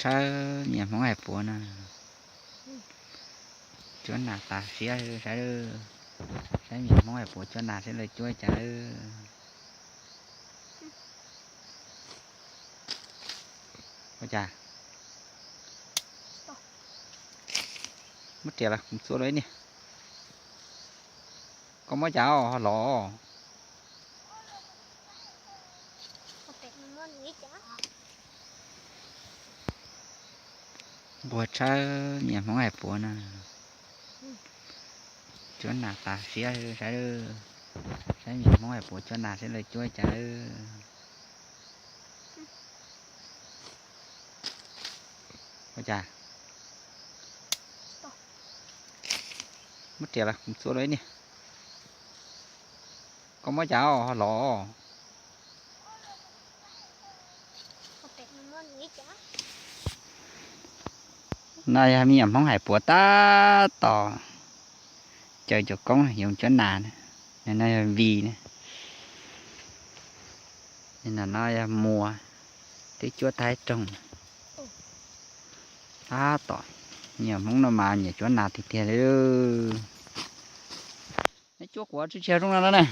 Tshawb me nyuam Hmoob hais puav na. Cuab nas tas siab saib, saib me nyuam Hmoob hais puav cuab nas seb lawv cuab cas lawm. Ua cas? Muab riam los kuv txua rau ib niag. Koj muab cas ho los? Nquag tshawb me nyuam Hmoob hais puav na. Cuab nas tas siab saib, saib me nyuam Hmoob hais puav cuab nas seb lawv cuab cas lawm. Ua cas? Muab riam los kuv txua rau ib niag. Koj muab cas ho los? No yog me nyuam Hmoob hais puav tab tom caw cov koob yoov cuab nas. No yog Vij ne. No yog Muas, twb cuab tag roog. Tab tom, me nyuam Hmoob no mas nyiam cuab nas tiag tiag li. Neb cuab kuv tsis tsis zoo no na.